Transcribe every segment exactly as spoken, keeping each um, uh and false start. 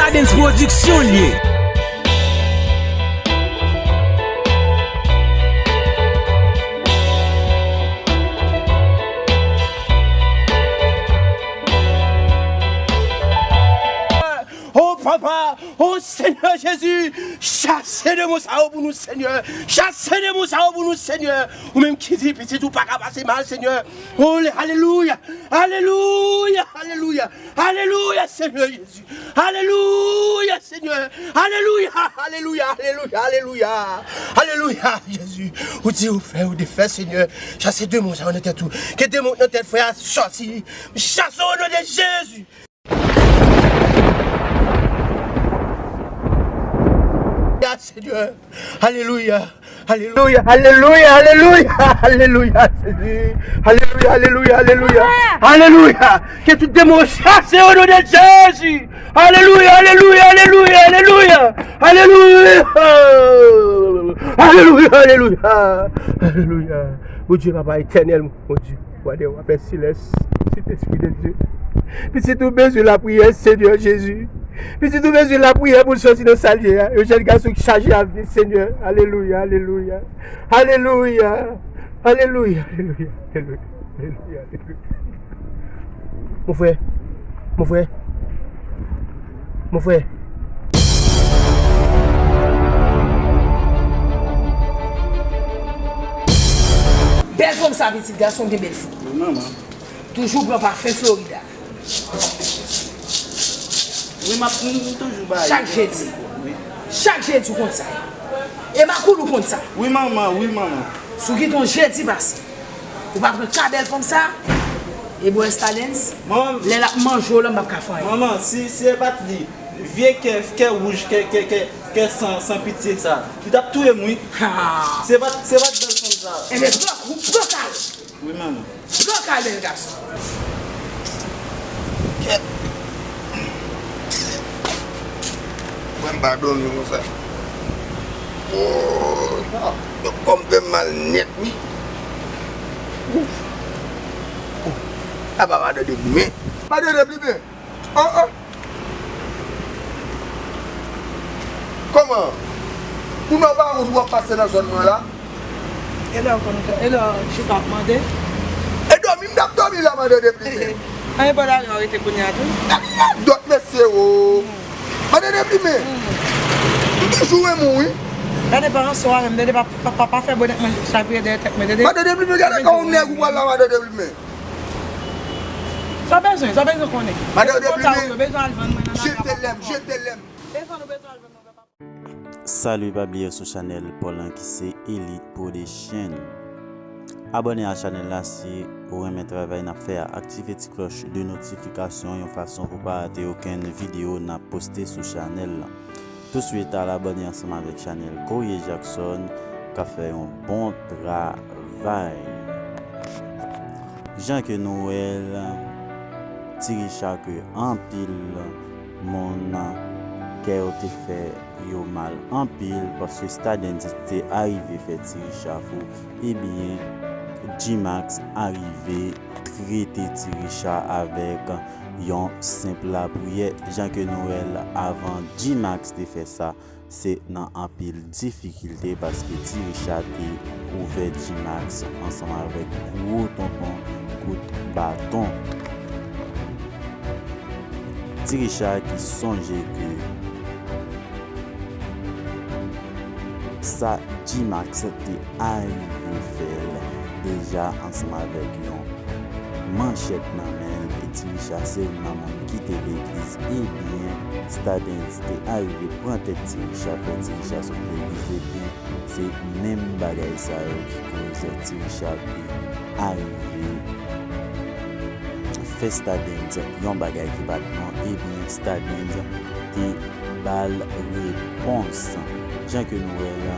Adens Production l ye. Oh papa, oh Senyè Jezi, chase demon sa yo pou nou Senyè, chase demon sa yo pou nou Senyè, ou menm ki di pitit ou pa ka pase mal Senyè, oh alelouya, alelouya, alelouya, alelouya Senyè Jezi, alelouya Senyè, alelouya, alelouya, alelouya, alelouya, alelouya Jezi, ou di ou fè ou defè Senyè, chase demon sa yo nan tèt ou, ke demon nan tèt frè a sòti, chase o non de Jezi. Ya Senyè. Alelouya. Alelouya, alelouya, alelouya, alelouya, Jezi. Alelouya, alelouya, alelouya. Alelouya. Ke tout demon chase o non de Jezi. Alelouya, alelouya, alelouya, alelouya. Alelouya. Alelouya, alelouya. Alelouya. Bondye papa etènèl, Bondye. Gade w ap fè silans, Sentespri de Dye. Pitit ou bezwen lapriyè, Senyè Jezi. Pitit ou bezwen lapriyè pou l sòti nan sa l ye a. Yon jèn gason ki chaje avni, Senyè. Alelouya, alelouya. Alelouya. Alelouya, alelouya, alelouya, alelouya, alelouya. Mon frè, mon frè, mon frè. Bèl fanm sa, pitit gason gen bèl fanm. Wi, manman. Toujou pran pafen Florida. Wi, m ap, m, m toujou bay. Chak jedi. Wi. Chak jedi ou konn sa. E makoul ou konn sa. Wi, manman, wi, manman. Si w kite yon jedi pase, ou pa pran ka bèl fanm sa, e bwè Stardens, lè l ap manje w la, m p ap ka fè anyen. Manman, si, si se pa t li, vye kè, kè wouj, kè, kè, kè, kè san, san pitye sa, li t ap touye m, wi. Ha! Se pa t, se pa t bèl fanm sa. Enben, pran, pran ka l. Wi, manman. Pran ka l, bèl gason. Kèt. Mwen m pa dòmi konsa. Woy. Kò m fè m mal nèt, wi. Ouf. Ouf. Apa madan deplimen? Madan deplimen. Oh, oh. Kòman? Ou nan wout ou ap pase nan zòn mwen la? E lè w konn, e lè w chita ap mande? E dòmi m t ap dòmi la, madan deplimen. Anyen pa dale w rete kounye a tou. Dòt mesye o. Madan deplimen. M toujou renmen w, wi. Gade pa ranse w avè m, tande pa, pa, pa, pa fè bonèt mwen chavire dèyè tèt mwen, tande. Madan deplimen, gade kòman w nèg ou pral la, madan deplimen. Sa w bezwen, sa w bezwen konnen. Madan deplimen, je te lèm, je te lèm. Salut, pa bliye sou chanèl pa w lan ki se Elite Production. Abòne a chanèl la si ou renmen travay n ap fè a. Aktive ti klòch de notifikasyon yon fason pou pa rate okenn videyo n ap poste sou chanèl la. Touswit al abòne ansanm avèk chanèl Courrier Jackson k ap fè yon bon travay. Jan ke nou wè l, Ti Richa ke anpil moun kè yo te fè yo mal anpil paske Stardens te arive fè Ti Richa fou, ebyen G-Max arive trete Ti Richa avèk yon senp lapriyè. Jan ke nou wè l avan G-Max te fè sa, se nan anpil difikilte paske Ti Richa te ouvè G-Max ansanm avèk gwo tonton kout baton. Ti Richa ki sonje ke sa G-Max te arive fè l deja ansanm avèk yon manchèt nan men l, e Ti Richa se youn nan moun ki te legliz, ebyen, Stardens te arive pran tèt Ti Richa, fè Ti Richa sot legliz, ebyen, se menm bagay sa yo ki koz Ti Richa te arive fè Stardens yon bagay ki pa t bon, ebyen, Stardens te ba l repons. Jan ke nou wè l,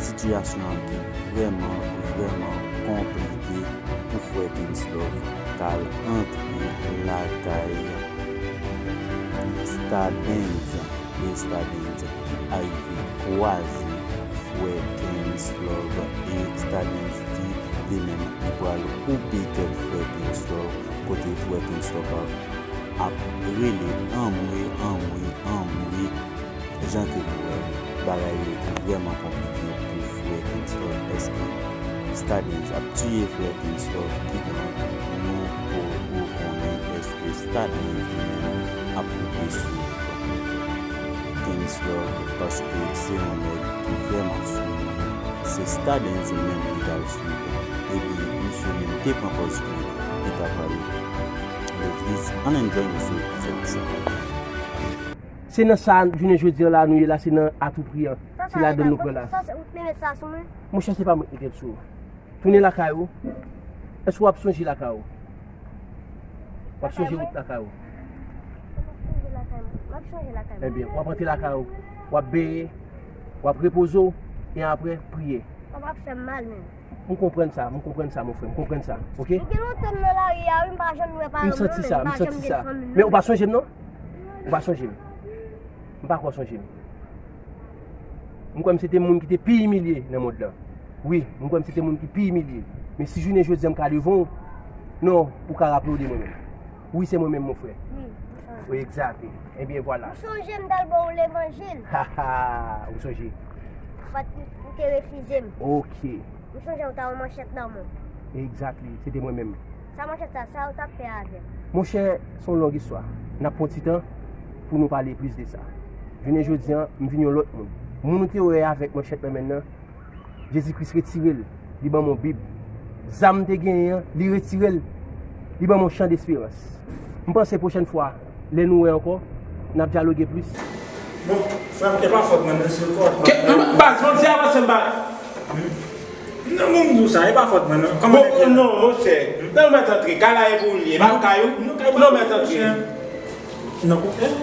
sitiyasyon an te vrèman, vrèman konplike pou frè Kenslove k al antre lakay Stardens. E Stardens ki arive kwaze frè Kenslove e Stardens di li menm li pral koupe tèt frè Kenslove, kote frè Kenslove ap ap rele anmwe, anmwe, anmwe. Jan ke nou wè, bagay yo te vrèman konplike pou frè Kenslove, paske Stadens ap tiye frè Kenslove, kidonk nou poko konnen èske Stadens li menm ap koupe sou Kenslove, paske se yon nèg ki vrèman sou li. Se Stadens li menm ki t al swiv. Epi misye menm te pran pòz ke li t ap pale. Let's and enjoy this episode. Se nan sa, jounen jodi an la, nou ye la, se nan atoupri an. Se ladan nou pran la. Sa se ou t mete sa sou mwen? Monchè, se pa mwen ki mete l sou ou. Tounen lakay ou. Èske w ap sonje lakay ou? W ap sonje wout lakay ou? M ap sonje lakay mwen. M ap sonje lakay mwen. Ebyen, w ap antre lakay ou, w ap benyen, w ap repoze w, e apre, priye. Sa p ap fè m mal menm. M konprann sa, m konprann sa, mon frè, m konprann sa, oke? M gen lontan m nan lari a, wi, m pa janm wè paran m, non, men m pa janm gen fanmi m, non. M santi sa, m santi sa. Men ou pa sonje m, non? Ou pa sonje m? M pa kwè w sonje m. M kwè m se te moun ki te pi imilye nan mond lan. Wi, m kwè m se te moun ki pi imilye. Men si jounen jodi an m ka devan w, non, ou ka raple w de mwen menm. Wi, se mwen menm, mon frè. Wi, m sonje. Wi, exactly. Ebyen, vwala. M sonje m t al ba w levanjil. Ha, ha, ou sonje. But ou te refize m. Oke. M sonje ou ta yon manchèt nan men w. Exactly, se te mwen menm. Sa manchèt sa, sa ou t ap fè avè l? Monchè, se yon long istwa. N ap pran ti tan pou nou pale plis de sa. Jounen jodi an, m vin yon lòt moun. Moun ou te wè avèk manchèt nan men l nan, Jezi Kris retire l. Li ban m yon Bib. Zam m te genyen an, li retire l. Li ban m yon chan desperans. M panse pwochèn fwa, lè nou wè ankò, n ap dyaloge plis. Bon, frè m, e pa fòt mwen, non, se kòrèk mwen. Baz, bon, se avanse m ba. Non, bon, m di w sa, e pa fòt mwen, non. Kòman nèg yo? Non, monchè. Non, mèt antre. Kay la e pou l ye, e pa kay ou. Non, mèt antre. Non, eh.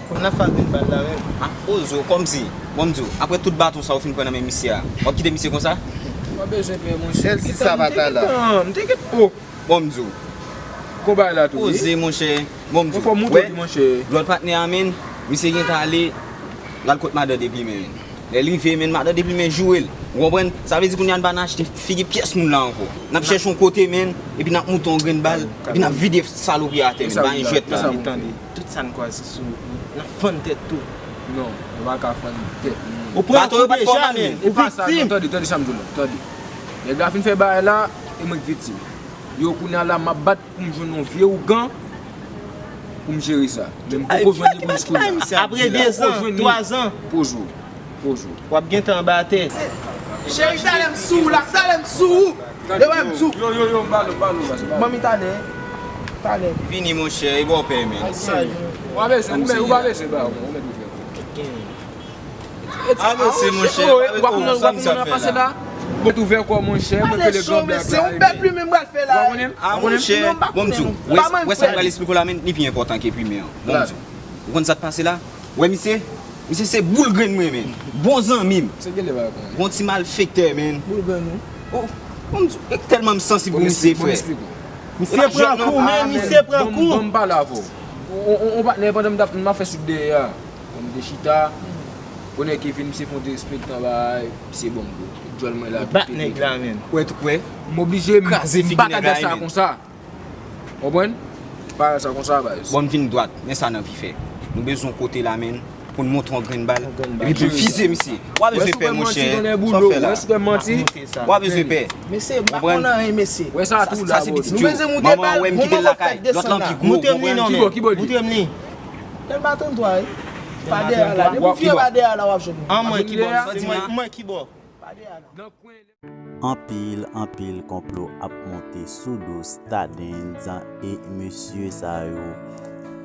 N ap fè grenn bal la menm. Ah, poze w kòmsi. Bon, m di w, apre tout baton sa ou fin pran nan men misye a, w ap kite misye konsa? W pa bezwen pè, monchè. Sèl si sa pa ta la. M te gentan, m te gentan. Oh. Bon, m di w. Konba la tou, wi. Poze, monchè. Bon, m di w. Fò m montre w li, monchè. Lòt patnè a, menn, misye gentan ale, l al kot madan Deplimen, menn. Lè l rive, menn, madan Deplimen joure l. Ou konprann? Sa vle di kounye a n pa nan achte figi pyès moun la ankò. N ap chèche yon kote, menn, epi n ap moute yon grenn bal, epi n ap vide salopri atè, menn. Ba n jwèt la, menn. Tande, tande. Tout sa n kwaze sou nou, n ap fann tèt tou. Non, nou pa ka fann tèt nou. Ou pran kou deja, menn. Ou viktim. Tande, tande sa m di w la. Tande. Nèg la fin fè bagay la, e mwen k viktim. Yo, kounye a la, m ap bat pou m jwenn yon vye ougan pou m jere sa. Men m poko jwenn li pou jis kounye a. Apre dezan, twazan. Poze w. Poze w. W ap gentan anba atè. Cheri, talè m sou ou la, talè m sou ou. Yo, yo, yo, m pale w, pale w, pase, pale w. Manmi, talè. Talè. Vini, monchè, e bò pè, men. Ou pa bezwen, ou pa bezwen, ba, ou mèt ouvè. Avanse, monchè. Ou pa konn nan pase la? Bon, ouvè kò, monchè, mwen rele granmè ap la. Se yon bèl plimen m pral fè la. Ou pa konnen? Ah, monchè, bon, m di w, wè, wè sa m pral esplike w la, men li pi enpòtan ke plimen an. Bon, m di w. Ou konn sa k pase la? Wè, misye, misye se boul grenn mwen, men. Bon zanmi m. Gon ti malfektè, men. Boul grenn ou? Oh, bon, m di w, e tèlman m sansib pou misye, frè. Misye pran kou, men, misye pran kou. Ban m pale avè w. On, on, on patnè pandan m t ap, m ap fè sou dèyè a. Bon, m te chita. Bonè Kevin, misye fè yon derespektan bay, misye ban m dlo. Djòl mwen la, tout pete. Bat nèg la, men. Kwè, tou kwè. M oblije, m pa ka gad sa konsa. Konprann? Pa sa konsa, baz. Bon, m vin dwat, men sa n anvi fè. Nou bezwen yon kote la, menn, pou n monte yon grenn bal, epi pou n fize misye. W a bezwen pè, monchè. Sa w fè la? W a bezwen pè. Mesye, m pa konn anyen, mesye. Wè sa tou la, bro. Nou bezwen moute bal, bon, manman fèt desann la. Montre m li non, men. Montre m li. Lè l pa tann twa, wi. Pa dèyè a la. Depi w vire pa dèyè a la, w ap jwenn li. An mwen ki bò? Di mwen, mwen ki bò? Pa dèyè a la. Anpil, anpil konplo ap monte sou do Stardens e mesye sa yo.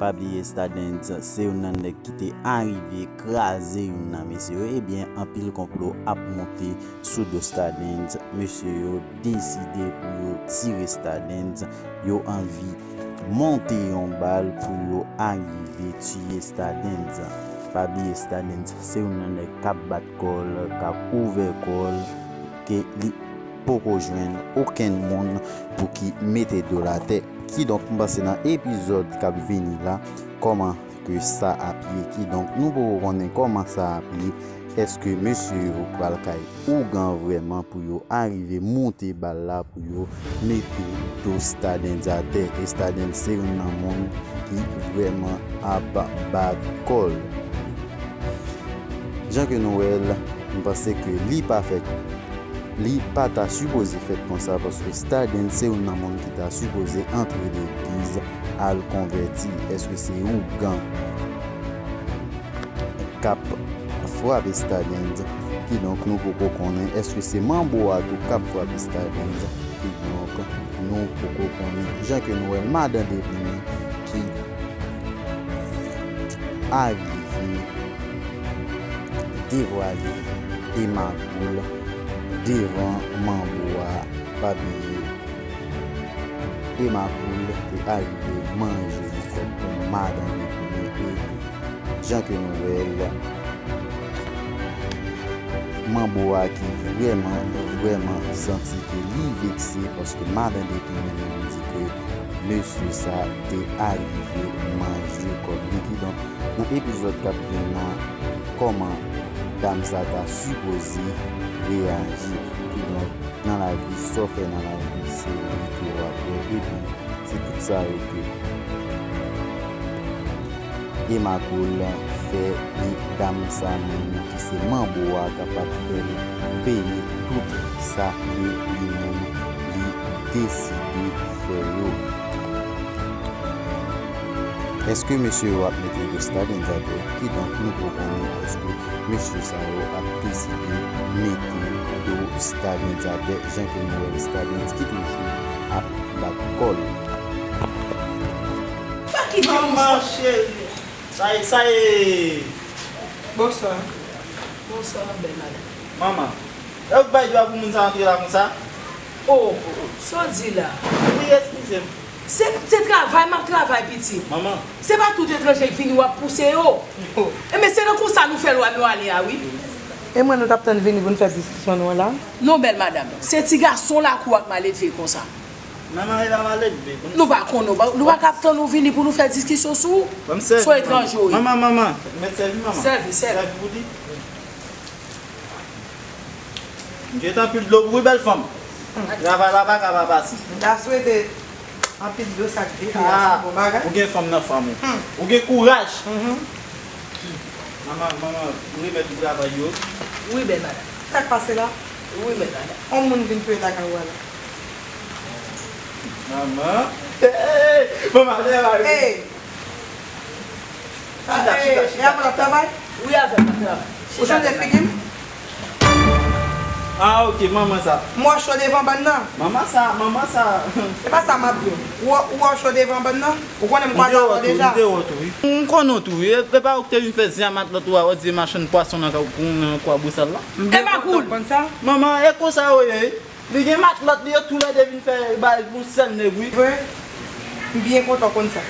Pa bliye Stardens se youn nan nèg ki te arive kraze youn nan mesye yo. Ebyen, anpil konplo ap monte sou do Stardens. Mesye yo deside pou yo tire Stardens. Yo anvi monte yon bal pou yo arive tiye Stardens. Pa bliye Stardens se youn nan nèg k ap bat kò l, k ap ouvè kò l, ke li poko jwenn okenn moun pou ki mete do l atè. Kidonk, m panse nan epizòd k ap vini la, kòman ke sa ap ye. Kidonk, nou poko konnen kòman sa ap ye. Èske mesye yo pral kay ougan vrèman pou yo arive moute bal la pou yo mete do Stadens atè? E Stadens se youn nan moun ki vrèman ap bat kò l. Jan ke nou wè l, m panse ke li pa fèt, li pa ta sipoze fèt konsa, paske Stadens se youn nan moun ki ta sipoze antre legliz al konvèti. Èske se ougan k ap frape Stadens? Kidonk, nou poko konnen. Èske se manbo a tou k ap frape Stadens? Kidonk, nou poko konnen. Jan ke nou wè, madan Depin ki arive devwale Emakoul devan manbo a, pa bliye Emakoul te arive manje yon kòb pou madan Depin e jan ke nou wè l, manbo a ki vrèman, vrèman santi ke li vekse paske madan Depin li di ke mesye sa te arive manje kòb li. Kidonk, nan epizòd k ap vin nan, kòman dam sa ta sipoze reyaji? Kidonk, nan lavi, sa w fè nan lavi, se li ke w ap wè. Epi, se tout sa yo ke Emakoul fè e dam sa menm ki se manbo a kapab fè l peye tout sa ke li menm li deside fè yo. Èske mesye yo ap mete do Stadens atè? Kidonk, nou poko konnen èske mesye sa yo ap deside mete do Stadens atè, jan ke nou wè Stadens ki toujou ap bat kò l. Manman cheri, sa e, sa e. Bonswa. Bonswa, bèl madanm. Manman, e ou k bay dwa pou moun sa antre la konsa? Oh, sa w di la? Wi, eskize m. Se, se travay m ap travay, pitit. Manman. Se pa tout etranje k vini w ap pouse yo. Oh. Enben, se nan konsa nou fè lwa nou ale a, wi. E mwen, nou t ap tann vini pou n fè diskisyon nou an la? Non, bèl madanm. Se ti gason lakou a k mal edve konsa. Manman, e pa mal edve. Nou pa konn, nou pa, nou pa ka ap tann ou vini pou nou fè diskisyon sou, sou etranje, wi. Manman, manman, mèt sèvi, manman. Sèvi, sèvi. Sèvi pou li. M jete anpil dlo pou ou, bèl fanm. Travay la pa ka pa pase. M ta swete anpil dlo sa k jete a, se bon bagay. Ou gen fanm nan fanm ou. Ou gen kouraj. Manman, manman, ou remèt ou travay yo. Wi, bèl madanm. Sa k pase la? Wi, bèl madanm. On moun vin touye lakay ou a la. Manman. Hey, manman, travay. Hey. Chita, chita, chita. E avè w l ap travay? Wi, avè m l ap travay. Ou chanje figi m? Ah, ok, manman sa. M wè w cho devan bann nan. Manman sa, manman sa. Se pa sa m ap di w. Ou wè, ou wè w cho devan bann nan? Ou konnen m kwaze avè w deja. M te wè w tou, m te wè w tou, wi. M konnen w tou, wi. E, e pa ou ki te vin fè zen a matlòt ou a, ou di machann pwason nan, nan Kwabosal la? E pa koul. Manman, e konsa ou ye, wi. Li gen matlòt li yo toulède vin fè bagay pou sèl nèg, wi. Vre? M byen kontan w konn sa.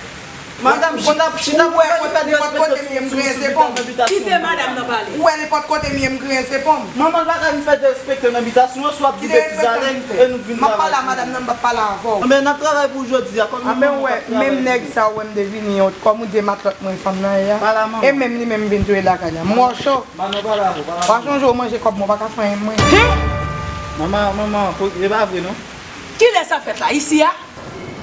Madanm, chita, chita pou fè li fè derespekte sou, sou, sou bitasyon. Kite madanm nan pale. Ou wè nenpòt kote m ye, m griyen se pon m. Manman pa ka vin fè derespekte nan bitasyon an, si w ap di betiz ale, e nou k vin travay. M ap pale a madanm nan, m p ap pale avè w. Anben, n ap travay pou jodi a, kòm nou menm nou p ap travay. Anben, ou wè, menm nèg sa ou wè m te vini, kòm ou di e matlòt mwen fanm nan ye a. E menm li menm vin touye lakay la. M wè w cho. Manman, pa la, pa la. Pa sonje w manje kòb mwen, w pa ka fè anyen mwen. Manman, manman, e pa vre non. Kilè sa fèt la? Isi a?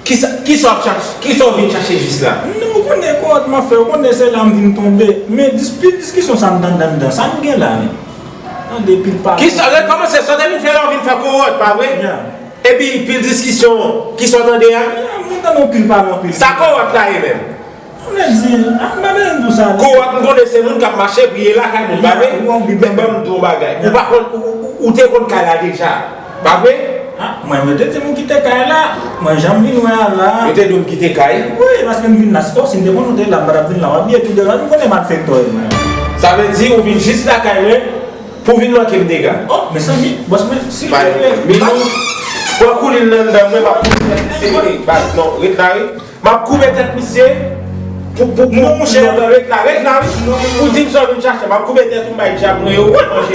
Kisa, kisa w ap chache? Kisa w vin chache jis la? Non, ou konnen kòwòt m ap fè, ou konnen se la m vin tonbe. Men dis-, pil diskisyon sa m tande anndan, sa nou gen la menm? Tande pil pale. Kisa, rekòmanse, sa w te vin fè la, w vin fè kòwòt, pa vre? Ya. Epi pil diskisyon, kisa w tande a? Ya, mwen tande yon pil pale, yon pil. Sa kòwòt la ye menm? Mwen di, ah, m pa bezwen di w sa non. Kòwòt, m konnen se moun k ap mache, priye lakay moun, pa vre? Men ban m di w yon bagay. Ou pa konn, ou, ou, ou te konn kay la deja, pa vre? Ah, mwen, mwen te di m kite kay la. Mwen janm vin wè a la. Yo te di w m kite kay? Wi, paske m vin la. Oh, si m te konn ou te la, m pa t ap vin la. W ap bliye tout de lòt, m konnen malfektè w ye mwen. Sa vle di ou vin jis lakay mwen pou vin manke m dega? Oh, mezanmi, bòs mwen, silvouplè. Milou, pran koulin nan anndan mwen, m ap koulin nan anndan mwen. Non, ret la, wi. M ap koupe tèt misye pou, pou, pou, non, monchè, ret la, ret la, wi. Ou di m sa w vin chache, m ap koupe tèt ou, m bay dyab mwen yo, w ap manje.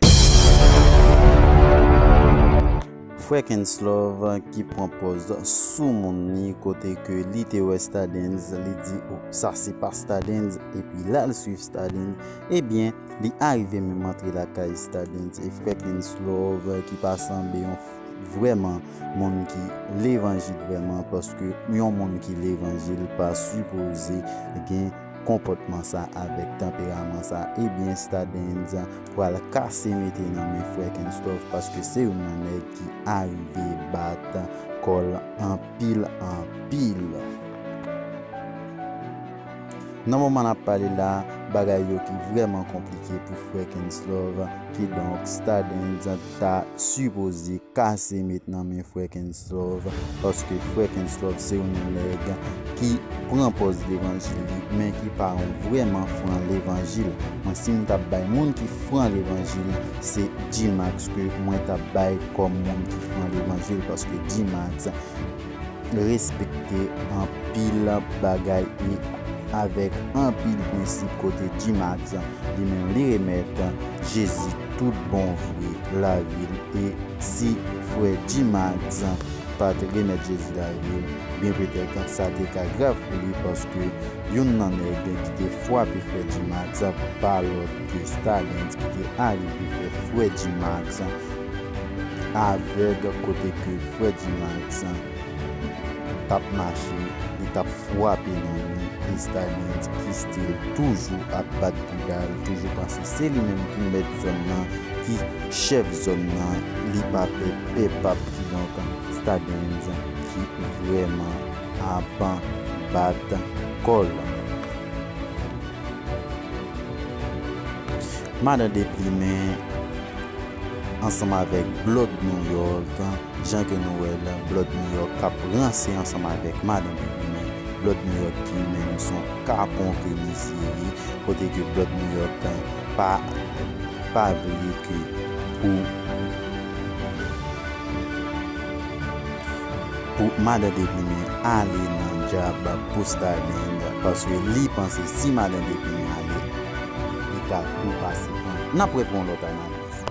Frè Kenslove ki pran pòz sou moun li kote ke li te wè Stardens, li di, "Oh, sa se pa Stardens," epi l al swiv Stardens. Ebyen, Li arive menm antre lakay Stardens e frè Kenslove ki pa sanble yon f- vrèman moun ki levanjil vrèman, paske yon moun ki levanjil pa sipoze gen konpòtman sa avèk tanperaman sa. Ebyen, Stardens pral kase mete nan men frè Kenslove, paske se youn nan nèg ki arive bat kò l anpil anpil. Nan moman n ap pale la, bagay yo ki vrèman konplike pou frè Kenslove, kidonk Stardens ta sipoze kase mete nan men frè Kenslove, paske frè Kenslove se yon nèg ki pran pòz levanjil li, men ki pa yon vrèman fran levanjil. Mwen, si m t ap bay moun ki fran levanjil, se G-Max ke mwen t ap bay kòm moun ki fran levanjil, paske G-Max respekte anpil bagay e avèk anpil prensip, kote G-Max li menm li remèt Jezi tout bon vre lavi l. E si frè G-Max pa t remèt Jezi lavi l, byen petèt sa te ka grav pou li, paske youn nan nèg ki te frape frè G-Max pa lòt ke Stardens ki te arive fè frè G-Max avèg, kote ke frè G-Max t ap mache, li t ap frape nan li, e Stardens ki still toujou ap bat bouda l, toujou panse se li menm ki mèt zòn nan, ki chèf zòn nan, li pa pè pèp ap, kidonk Stardens ki vrèman ap bat kò l. Madan Deplimen ansanm avèk Blood New York, jan ke nou wè l, Blood New York k ap ranse ansanm avèk Madan Deplimen. Blood New York ki menm se yon kapon ke misye ye, kote ke Blood New York pa, pa vle ke pou pou Madan Deplimen ale nan djab pou Stardens, paske li panse si Madan Deplimen ale, li ka tou pase pran. N ap wè pou yon lòt analiz.